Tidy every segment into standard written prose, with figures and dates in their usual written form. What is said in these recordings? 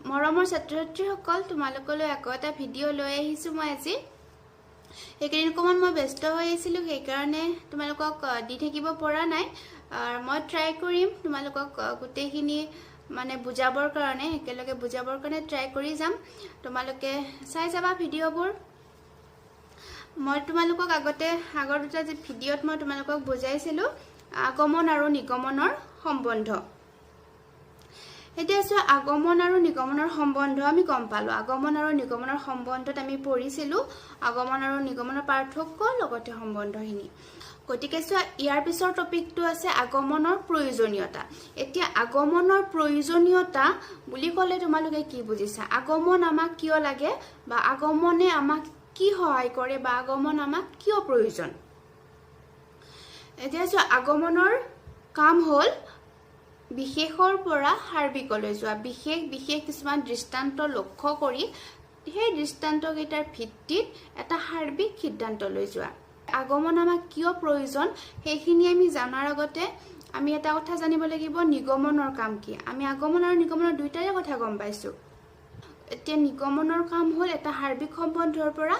মৰমৰ ছাত্ৰ ছাত্ৰীসকল, তোমালোকলৈ আকৌ এটা ভিডিঅ' লৈ আহিছোঁ। মই আজি এইকেইদিন অকণমান মই ব্যস্ত হৈ আছিলোঁ, সেইকাৰণে তোমালোকক দি থাকিব পৰা নাই। মই ট্ৰাই কৰিম তোমালোকক গোটেইখিনি মানে বুজাবৰ কাৰণে, একেলগে বুজাবৰ কাৰণে ট্ৰাই কৰি যাম। তোমালোকে চাই যাবা ভিডিঅ'বোৰ। মই তোমালোকক আগতে আগৰ দুটা যে ভিডিঅ'ত মই তোমালোকক বুজাইছিলোঁ আগমন আৰু নিগমনৰ সম্বন্ধ। এতিয়া চোৱা, আগমন আৰু নিগমনৰ সম্বন্ধ আমি গম পালোঁ। আগমন আৰু নিগমনৰ সম্বন্ধত আমি পঢ়িছিলোঁ আগমন আৰু নিগমনৰ পাৰ্থক্য, লগতে সম্বন্ধখিনি। গতিকে চোৱা, ইয়াৰ পিছৰ টপিকটো আছে আগমনৰ প্ৰয়োজনীয়তা। এতিয়া আগমনৰ প্ৰয়োজনীয়তা বুলি ক'লে তোমালোকে কি বুজিছা? আগমন আমাক কিয় লাগে, বা আগমনে আমাক কি সহায় কৰে, বা আগমন আমাক কিয় প্ৰয়োজন? এতিয়া চোৱা, আগমনৰ কাম হ'ল বিশেষৰ পৰা সাৰ্বিকলৈ যোৱা। বিশেষ বিশেষ কিছুমান দৃষ্টান্ত লক্ষ্য কৰি সেই দৃষ্টান্তকেইটাৰ ভিত্তিত এটা সাৰ্বিক সিদ্ধান্তলৈ যোৱা। আগমন আমাক কিয় প্ৰয়োজন সেইখিনি আমি জনাৰ আগতে আমি এটা কথা জানিব লাগিব, নিগমনৰ কাম কি। আমি আগমন আৰু নিগমনৰ দুয়োটাৰে কথা গম পাইছোঁ। এতিয়া নিগমনৰ কাম হ'ল এটা সাৰ্বিক সম্বন্ধৰ পৰা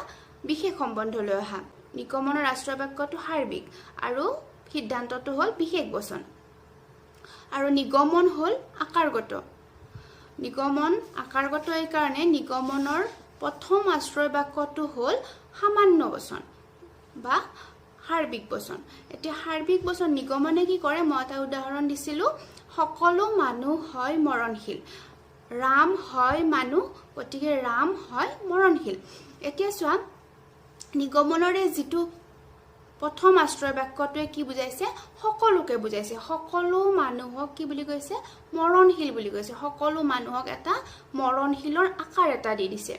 বিশেষ সম্বন্ধলৈ অহা। নিগমনৰ আশ্ৰয় বাক্যটো সাৰ্বিক আৰু সিদ্ধান্তটো হ'ল বিশেষ বচন। আৰু নিগমন হ'ল আকাৰগত। নিগমন আকাৰগত এইকাৰণে নিগমনৰ প্ৰথম আশ্ৰয় বাক্যটো হ'ল সামান্য বচন বা সাৰ্বিক বচন। এতিয়া সাৰ্বিক বচন নিগমনে কি কৰে, মই এটা উদাহৰণ দিছিলোঁ, সকলো মানুহ হয় মৰণশীল, ৰাম হয় মানুহ, গতিকে ৰাম হয় মৰণশীল। এতিয়া চোৱা, নিগমনৰে যিটো প্ৰথম আশ্ৰয় বাক্যটোৱে কি বুজাইছে? সকলোকে বুজাইছে। সকলো মানুহক কি বুলি কৈছে? মৰণশীল বুলি কৈছে। সকলো মানুহক এটা মৰণশীলৰ আকাৰ এটা দি দিছে।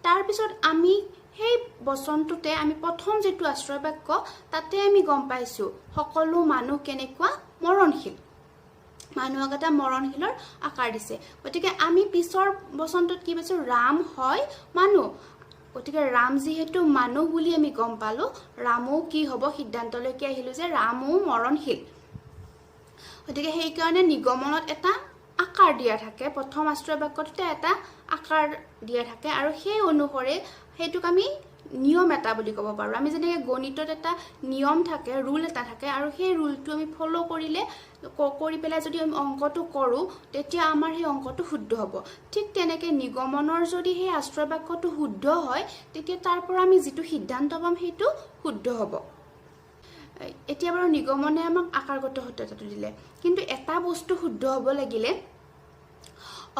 তাৰপিছত আমি সেই বচনটোতে আমি প্ৰথম যিটো আশ্ৰয় বাক্য তাতে আমি গম পাইছোঁ সকলো মানুহ কেনেকুৱা? মৰণশীল। মানুহক এটা মৰণশীলৰ আকাৰ দিছে। গতিকে আমি পিছৰ বচনটোত কি পাইছোঁ? ৰাম হয় মানুহ। গতিকে ৰাম যিহেতু মানুহ বুলি আমি গম পালোঁ, ৰামো কি হ'ব? সিদ্ধান্তলৈকে আহিলোঁ যে ৰামো মৰণশীল। গতিকে সেইকাৰণে নিগমনত এটা আকাৰ দিয়া থাকে, প্ৰথম আশ্ৰয় বাক্যটোতে এটা আকাৰ দিয়া থাকে আৰু সেই অনুসৰি সেইটোক আমি নিয়ম এটা বুলি ক'ব পাৰোঁ। আমি যেনেকৈ গণিতত এটা নিয়ম থাকে, ৰুল এটা থাকে আৰু সেই ৰুলটো আমি ফ'ল' কৰিলে কৰি পেলাই যদি আমি অংকটো কৰোঁ তেতিয়া আমাৰ সেই অংকটো শুদ্ধ হ'ব। ঠিক তেনেকৈ নিগমনৰ যদি সেই আশ্ৰয় বাক্যটো শুদ্ধ হয় তেতিয়া তাৰ পৰা আমি যিটো সিদ্ধান্ত পাম সেইটো শুদ্ধ হ'ব। এতিয়া বাৰু নিগমনে আমাক আকাৰগত সত্যতাটো দিলে, কিন্তু এটা বস্তু শুদ্ধ হ'ব লাগিলে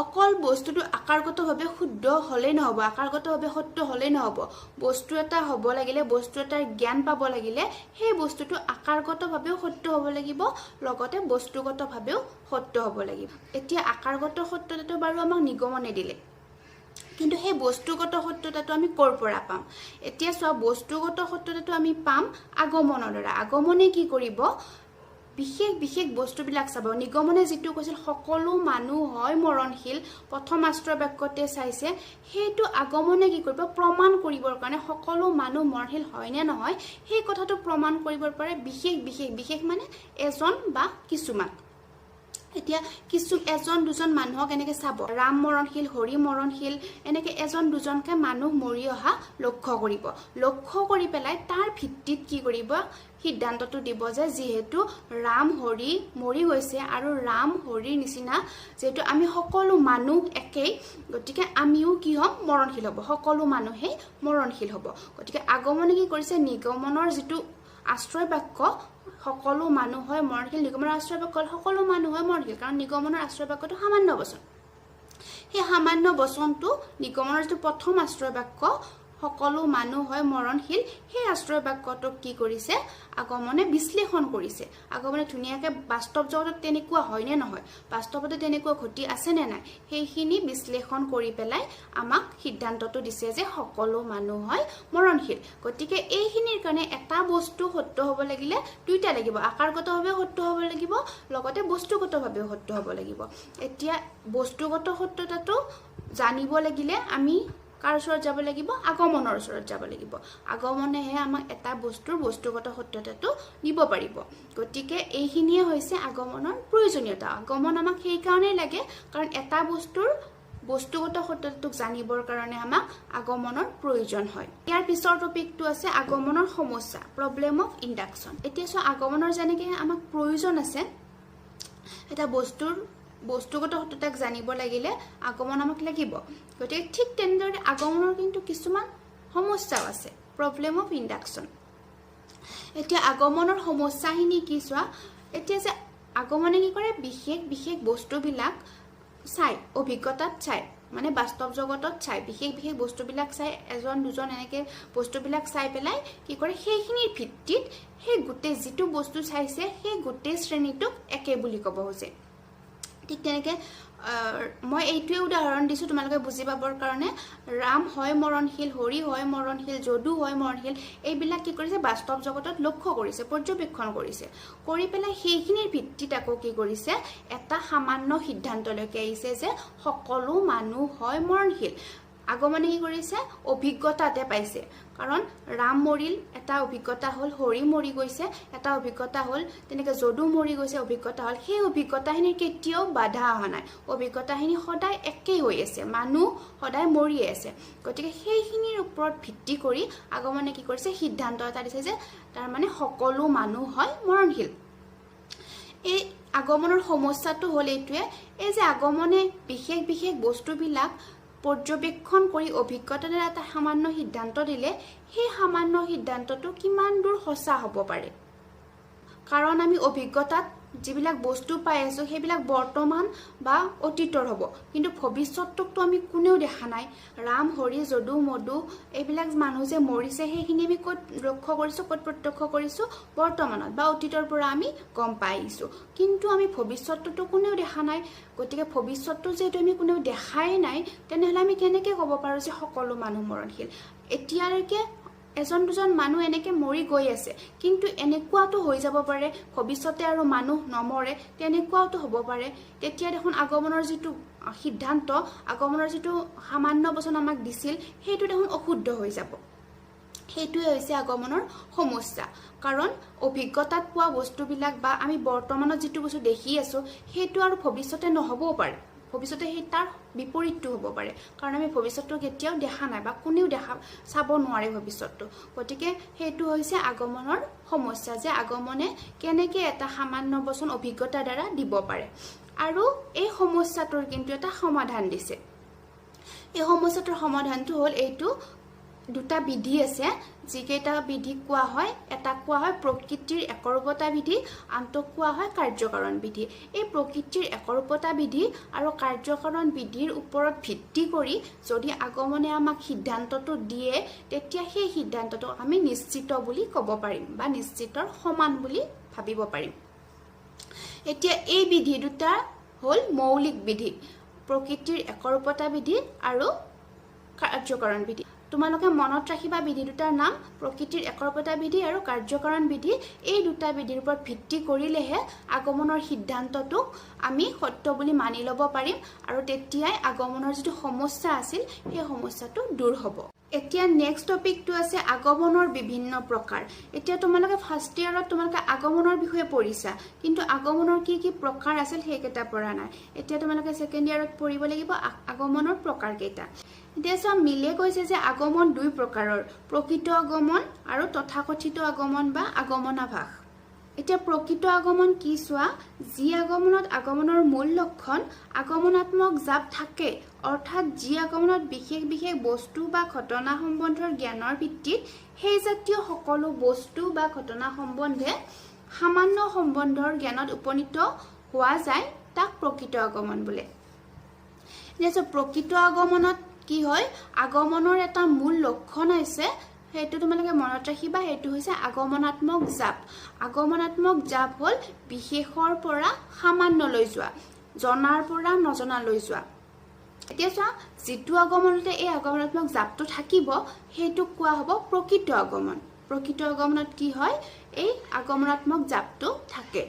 অকল বস্তুটো আকাৰগতভাৱে শুদ্ধ হ'লেই নহ'ব, আকাৰগতভাৱে সত্য হ'লেই নহ'ব। বস্তু এটা হ'ব লাগিলে, বস্তু এটাৰ জ্ঞান পাব লাগিলে সেই বস্তুটো আকাৰগতভাৱেও সত্য হ'ব লাগিব, লগতে বস্তুগতভাৱেও সত্য হ'ব লাগিব। এতিয়া আকাৰগত সত্যতাটো বাৰু আমাক নিগমনে দিলে, কিন্তু সেই বস্তুগত সত্যতাটো আমি ক'ৰ পৰা পাম? এতিয়া চোৱা, বস্তুগত সত্যতাটো আমি পাম আগমনৰ দ্বাৰা। আগমনে কি কৰিব? বিশেষ বিশেষ বস্তুবিলাক চাব। নিগমনে যিটো কৈছিল সকলো মানুহ হয় মৰণশীল, প্ৰথম আশ্ৰয় বাক্যতে চাইছে, সেইটো আগমনে কি কৰিব? প্ৰমাণ কৰিবৰ কাৰণে সকলো মানুহ মৰণশীল হয় নে নহয় সেই কথাটো প্ৰমাণ কৰিবৰ পাৰে বিশেষ বিশেষ, বিশেষ মানে এজন বা কিছুমান। এতিয়া কিছু এজন দুজন মানুহক এনেকে চাব, ৰাম মৰণশীল, হৰি মৰণশীল, এনেকে এজন দুজনকে মানুহ মৰি অহা লক্ষ্য কৰিব। লক্ষ্য কৰি পেলাই তাৰ ভিত্তিত কি কৰিব? সিদ্ধান্তটো দিব যে যিহেতু ৰাম হৰি মৰি গৈছে আৰু ৰাম হৰিৰ নিচিনা যিহেতু আমি সকলো মানুহ একেই, গতিকে আমিও কি হ'ম? মৰণশীল হ'ব, সকলো মানুহেই মৰণশীল হ'ব। গতিকে আগমনে কি কৰিছে? নিগমনৰ যিটো আশ্ৰয় বাক্য সকলো মানুহ হয় মৰণশীল, নিগমনৰ আশ্ৰয় বাক্য হ'ল সকলো মানুহ হয় মৰণশীল, কাৰণ নিগমনৰ আশ্ৰয় বাক্যটো সামান্য বচন। সেই সামান্য বচনটো নিগমনৰ যিটো প্ৰথম আশ্ৰয় বাক্য সকলো মানুহ হয় মৰণশীল, সেই আশ্ৰয় বাক্যটোক কি কৰিছে? আগমনে বিশ্লেষণ কৰিছে। আগমনে ধুনীয়াকৈ বাস্তৱ জগতত তেনেকুৱা হয় নে নহয়, বাস্তৱতে তেনেকুৱা ঘটি আছে নে নাই সেইখিনি বিশ্লেষণ কৰি পেলাই আমাক সিদ্ধান্তটো দিছে যে সকলো মানুহ হয় মৰণশীল। গতিকে এইখিনিৰ কাৰণে এটা বস্তু সত্য হ'ব লাগিলে দুইটা লাগিব, আকাৰগতভাৱেও সত্য হ'ব লাগিব, লগতে বস্তুগতভাৱেও সত্য হ'ব লাগিব। এতিয়া বস্তুগত সত্যতাটো জানিব লাগিলে আমি কাৰ ওচৰত যাব লাগিব? আগমনৰ ওচৰত যাব লাগিব। আগমনেহে আমাক এটা বস্তুৰ বস্তুগত সত্যতাটো দিব পাৰিব। গতিকে এইখিনিয়ে হৈছে আগমনৰ প্ৰয়োজনীয়তা। আগমন আমাক সেইকাৰণেই লাগে কাৰণ এটা বস্তুৰ বস্তুগত সত্যতাটোক জানিবৰ কাৰণে আমাক আগমনৰ প্ৰয়োজন হয়। ইয়াৰ পিছৰ টপিকটো আছে আগমনৰ সমস্যা, প্ৰব্লেম অফ ইণ্ডাকশ্যন। এতিয়া চোৱা, আগমনৰ যেনেকৈ আমাক প্ৰয়োজন আছে, এটা বস্তুৰ বস্তুগত সত্যতাক জানিব লাগিলে আগমন আমাক লাগিব, গতিকে ঠিক তেনেদৰে আগমনৰ কিন্তু কিছুমান সমস্যাও আছে, প্ৰব্লেম অফ ইণ্ডাকশ্যন। এতিয়া আগমনৰ সমস্যাখিনি কি চোৱা। এতিয়া যে আগমনে কি কৰে? বিশেষ বিশেষ বস্তুবিলাক চাই, অভিজ্ঞতাত চাই, মানে বাস্তৱ জগতত চাই, বিশেষ বিশেষ বস্তুবিলাক চাই, এজন দুজন এনেকৈ বস্তুবিলাক চাই পেলাই কি কৰে? সেইখিনিৰ ভিত্তিত সেই গোটেই যিটো বস্তু চাইছে, সেই গোটেই শ্ৰেণীটোক একে বুলি ক'ব খোজে। ঠিক তেনেকৈ মই এইটোৱে উদাহৰণ দিছোঁ তোমালোকে বুজি পাবৰ কাৰণে। ৰাম হয় মৰণশীল, হৰি হয় মৰণশীল, যদু হয় মৰণশীল, এইবিলাক কি কৰিছে? বাস্তৱ জগতত লক্ষ্য কৰিছে, পৰ্যবেক্ষণ কৰিছে, কৰি পেলাই সেইখিনিৰ ভিত্তিত আকৌ কি কৰিছে? এটা সামান্য সিদ্ধান্তলৈকে আহিছে যে সকলো মানুহ হয় মৰণশীল। আগমনে কি কৰিছে? অভিজ্ঞতাতে পাইছে। কাৰণ ৰাম মৰিল, এটা অভিজ্ঞতা হ'ল, হৰি মৰি গৈছে, এটা অভিজ্ঞতা হ'ল, তেনেকৈ যদু মৰি গৈছে, অভিজ্ঞতা হ'ল। সেই অভিজ্ঞতাখিনিৰ কেতিয়াও বাধা অহা নাই, অভিজ্ঞতাখিনি সদায় একেই হৈ আছে, মানুহ সদায় মৰিয়ে আছে। গতিকে সেইখিনিৰ ওপৰত ভিত্তি কৰি আগমনে কি কৰিছে? সিদ্ধান্ত এটা দিছে যে তাৰমানে সকলো মানুহ হয় মৰণশীল। এই আগমনৰ সমস্যাটো হ'ল এইটোৱে, এই যে আগমনে বিশেষ বিশেষ বস্তুবিলাক পৰ্যবেক্ষণ কৰি অভিজ্ঞতাৰে এটা সামান্য সিদ্ধান্ত দিলে, সেই সামান্য সিদ্ধান্তটো কিমান দূৰ সঁচা হ'ব পাৰে? কাৰণ আমি অভিজ্ঞতাত যিবিলাক বস্তু পাই আছোঁ, সেইবিলাক বৰ্তমান বা অতীতৰ হ'ব, কিন্তু ভৱিষ্যতটোকতো আমি কোনেও দেখা নাই। ৰাম, হৰি, যদু, মধু এইবিলাক মানুহ যে মৰিছে, সেইখিনি আমি ক'ত লক্ষ্য কৰিছোঁ, ক'ত প্ৰত্যক্ষ কৰিছোঁ? বৰ্তমানত বা অতীতৰ পৰা আমি গম পাই আহিছোঁ। কিন্তু আমি ভৱিষ্যতটোতো কোনেও দেখা নাই। গতিকে ভৱিষ্যতটো যিহেতু আমি কোনেও দেখাই নাই, তেনেহ'লে আমি কেনেকৈ ক'ব পাৰোঁ যে সকলো মানুহ মৰণশীল? এতিয়ালৈকে এজন দুজন মানুহ এনেকৈ মৰি গৈ আছে, কিন্তু এনেকুৱাতো হৈ যাব পাৰে ভৱিষ্যতে আৰু মানুহ নমৰে, তেনেকুৱাওতো হ'ব পাৰে। তেতিয়া দেখোন আগমনৰ যিটো সিদ্ধান্ত, আগমনৰ যিটো সামান্য বচন আমাক দিছিল, সেইটো দেখোন অশুদ্ধ হৈ যাব। সেইটোৱে হৈছে আগমনৰ সমস্যা। কাৰণ অভিজ্ঞতাত পোৱা বস্তুবিলাক বা আমি বৰ্তমানত যিটো বস্তু দেখি আছোঁ, সেইটো আৰু ভৱিষ্যতে নহ'বও পাৰে, ভৱিষ্যতে সেই তাৰ বিপৰীতটো হ'ব পাৰে। কাৰণ আমি ভৱিষ্যতটো কেতিয়াও দেখা নাই বা কোনেও দেখা চাব নোৱাৰে ভৱিষ্যতটো। গতিকে সেইটো হৈছে আগমনৰ সমস্যা যে আগমনে কেনেকৈ এটা সামান্য বচন অভিজ্ঞতাৰ দ্বাৰা দিব পাৰে। আৰু এই সমস্যাটোৰ কিন্তু এটা সমাধান দিছে। এই সমস্যাটোৰ সমাধানটো হ'ল এইটো, দুটা বিধি আছে, যিকেইটা বিধি কোৱা হয়, এটা কোৱা হয় প্ৰকৃতিৰ একৰূপতা বিধি, আনটোক কোৱা হয় কাৰ্যকাৰণ বিধি। এই প্ৰকৃতিৰ একৰূপতা বিধি আৰু কাৰ্যকাৰণ বিধিৰ ওপৰত ভিত্তি কৰি যদি আগমনে আমাক সিদ্ধান্তটো দিয়ে, তেতিয়া সেই সিদ্ধান্তটো আমি নিশ্চিত বুলি ক'ব পাৰিম বা নিশ্চিতৰ সমান বুলি ভাবিব পাৰিম। এতিয়া এই বিধি দুটা হ'ল মৌলিক বিধি, প্ৰকৃতিৰ একৰূপতা বিধি আৰু কাৰ্যকাৰণ বিধি। তোমালোকে মনত ৰাখিবা বিধি দুটাৰ নাম, প্ৰকৃতিৰ একৰূপতা বিধি আৰু কাৰ্যকাৰণ বিধি। এই দুটা বিধিৰ ওপৰত ভিত্তি কৰিলেহে আগমনৰ সিদ্ধান্তটোক আমি সত্য বুলি মানি ল'ব পাৰিম আৰু তেতিয়াই আগমনৰ যিটো সমস্যা আছিল, সেই সমস্যাটো দূৰ হ'ব। এতিয়া নেক্সট টপিকটো আছে আগমনৰ বিভিন্ন প্ৰকাৰ। এতিয়া তোমালোকে ফাৰ্ষ্ট ইয়েৰত তোমালোকে আগমনৰ বিষয়ে পঢ়িছা, কিন্তু আগমনৰ কি কি প্ৰকাৰ আছিল সেইকেইটা পঢ়া নাই। এতিয়া তোমালোকে ছেকেণ্ড ইয়েৰত পঢ়িব লাগিব আগমনৰ প্ৰকাৰকেইটা। এতিয়া চোৱা, মিলে কৈছে যে আগমন দুই প্ৰকাৰৰ, প্ৰকৃত আগমন আৰু তথাকথিত আগমন বা আগমনাভাস। এতিয়া প্ৰকৃত আগমন কি চোৱা। যি আগমনত আগমনৰ মূল লক্ষণ আগমনাত্মক জাপ থাকে, অৰ্থাৎ যি আগমনত বিশেষ বিশেষ বস্তু বা ঘটনা সম্বন্ধৰ জ্ঞানৰ ভিত্তিত সেই জাতীয় সকলো বস্তু বা ঘটনা সম্বন্ধে সামান্য সম্বন্ধৰ জ্ঞানত উপনীত হোৱা যায়, তাক প্ৰকৃত আগমন বোলে। এতিয়া চোৱা, প্ৰকৃত আগমনত কি হয়? আগমনৰ এটা মূল লক্ষণ হৈছে, সেইটো তোমালোকে মনত ৰাখিবা, সেইটো হৈছে আগমনাত্মক জাপ। আগমনাত্মক জাপ হ'ল বিশেষৰ পৰা সামান্যলৈ যোৱা, জনাৰ পৰা নজনালৈ যোৱা। এতিয়া চোৱা, যিটো আগমনতে এই আগমনাত্মক জাপটো থাকিব, সেইটোক কোৱা হ'ব প্ৰকৃত আগমন। প্ৰকৃত আগমনত কি হয়? এই আগমনাত্মক জাপটো থাকে।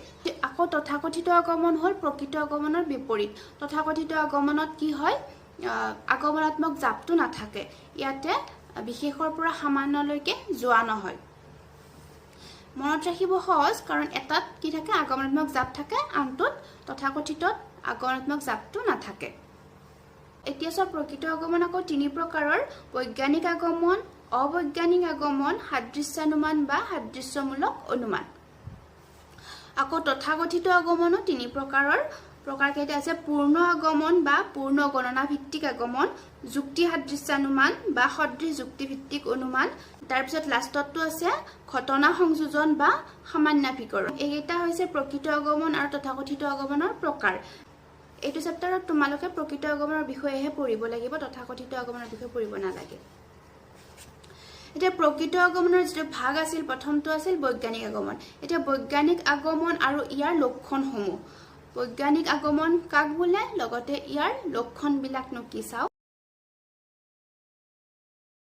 আকৌ তথাকথিত আগমন হ'ল প্ৰকৃত আগমনৰ বিপৰীত। তথাকথিত আগমনত কি হয়? আগমনাত্মক জাপটো নাথাকে, ইয়াতে বিশেষৰ পৰা সামান্যলৈকে যোৱা নহয়। মনত ৰাখিব সহজ, কাৰণ এটাত কি থাকে? আগমনাত্মক জাপ থাকে, আনটোত তথাকথিতত আগমনাত্মক জাপটো নাথাকে। এতিয়া চোৱা, প্ৰকৃত আগমন আকৌ তিনি প্ৰকাৰৰ: বৈজ্ঞানিক আগমন, অবৈজ্ঞানিক আগমন, সাদৃশ্যানুমান বা সাদৃশ্যমূলক অনুমান। আকৌ তথাকথিত আগমনো তিনি প্ৰকাৰৰ। প্ৰকাৰকেইটা আছে পূৰ্ণ আগমন বা পূৰ্ণ গণনা ভিত্তিক আগমন, যুক্তি সাদৃশ্যানুমান বা সদৃশ যুক্তিভিত্তিক অনুমান, তাৰপিছত লাষ্টতটো আছে ঘটনা সংযোজন বা সামান্যাভিকৰণ। এইকেইটা হৈছে প্ৰকৃত আগমন আৰু তথাকথিত আগমনৰ প্ৰকাৰ। এইটো চেপ্টাৰত তোমালোকে প্ৰকৃত আগমনৰ বিষয়েহে পঢ়িব লাগিব, তথাকথিত আগমনৰ বিষয়ে পঢ়িব নালাগে। এতিয়া প্ৰকৃত আগমনৰ যিটো ভাগ আছিল, প্ৰথমটো আছিল বৈজ্ঞানিক আগমন। এতিয়া বৈজ্ঞানিক আগমন আৰু ইয়াৰ লক্ষণসমূহ, বৈজ্ঞানিক আগমন কাক বোলে, লগতে ইয়াৰ লক্ষণবিলাকনো কি চাওঁ।